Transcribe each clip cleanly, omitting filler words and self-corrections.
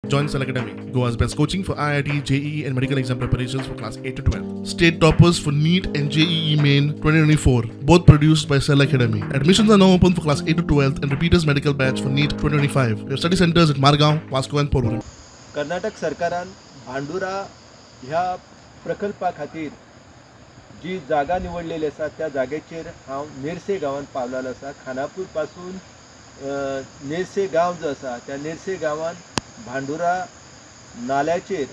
Join Cell Academy, Goa's best coaching for IIT, JEE and medical exam preparations for class 8 to 12. State toppers for NEET and JEE Main 2024, both produced by Cell Academy. Admissions are now open for class 8 to 12 and repeaters medical batch for NEET 2025. We have study centers at Margao, Vasco and Porvorim. Karnataka सरकारान भांडुरा ह्या प्रकल्पा खातीर जी जागा निवडलेली आसा त्या जागेचेर हांव नेरसे गांवांत पावलेलो आसा. खानापूर पासून नेरसे गांव जो आसा त्या नेरसे गांवांत भांडुरा नाल्याचेर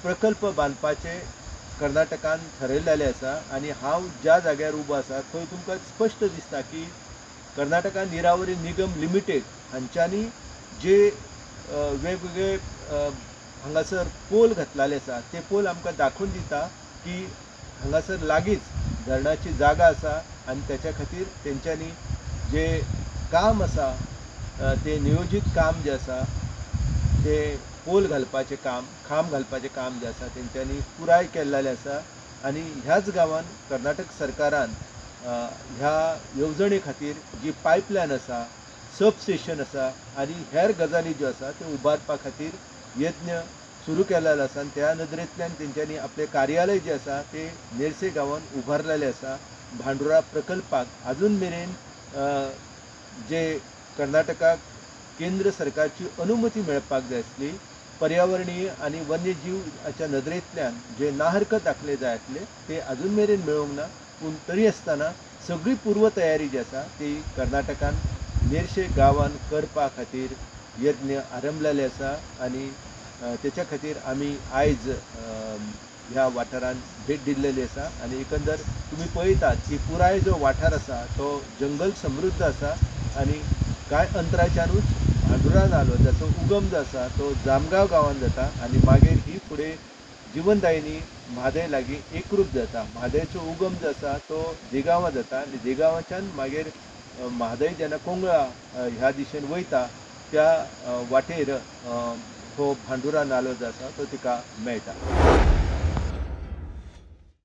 प्रकल्प बांदपाचे कर्नाटकान थरयलेले आसा आनी हांव ज्या जाग्यार उबो आसा थंय तुमकां स्पश्ट दिसता की कर्नाटका निरावरी निगम लिमिटेड हांच्यांनी जे वेगवेगळे हांगासर पोल घातलेले आसा ते पोल आमकां दाखोवन दिता की हांगासर लागींच धरणाची जागा आसा आनी त्याच्या खातीर तेंच्यांनी जे काम आसा ते नियोजीत काम जें आसा ते पोल घालपाचें काम, खांब घालपाचें काम जें आसा तेंच्यांनी पुराय केल्लेलें आसा. आनी ह्याच गांवान कर्नाटक सरकारान ह्या येवजणे खातीर जी पायपलायन आसा, सब स्टेशन आसा आनी हेर गजाली ज्यो आसा त्यो उबारपा खातीर यत्न सुरू केलेलो आसा. आनी त्या नदरेंतल्यान तेंच्यांनी आपलें कार्यालय जें आसा तें नेरसे गांवान उबारलेलें आसा. भांडुरा प्रकल्पाक आजून मेरेन जे कर्नाटकाक केंद्र सरकारची अनुमती मेळपाक जाय आसली, पर्यावरणीय आनी वन्यजीवाच्या नदरेंतल्यान जे नाहरकत दाखले जाय आसले ते आजून मेरेन मेळूंक ना. पूण तरी आसतना सगळी पूर्वतयारी जी आसा ती कर्नाटकान नेरशे गांवान करपा खातीर यत्न आरंभलेले आसा आनी तेच्या खातीर आमी आयज ह्या वाठारान भेट दिल्लेली आसा. आनी एकंदर तुमी पळयतात की पुराय जो वाठार आसा तो जंगल समृद्ध आसा आनी कांय अंतराच्यानूच भांडुरा नालो जाचो उगम जो आसा तो जामगांव गांवांत जाता आनी मागीर ही फुडें जिवनदायिनी म्हादय लागीं एकरूप जाता. म्हादयचो उगम जो आसा तो देगांवां जाता आनी देगांवाच्यान मागीर म्हादय जेन्ना कोंगळा ह्या दिशेन वयता त्या वाटेर हो भांडुरा नालो जो आसा तो तिका मेळटा.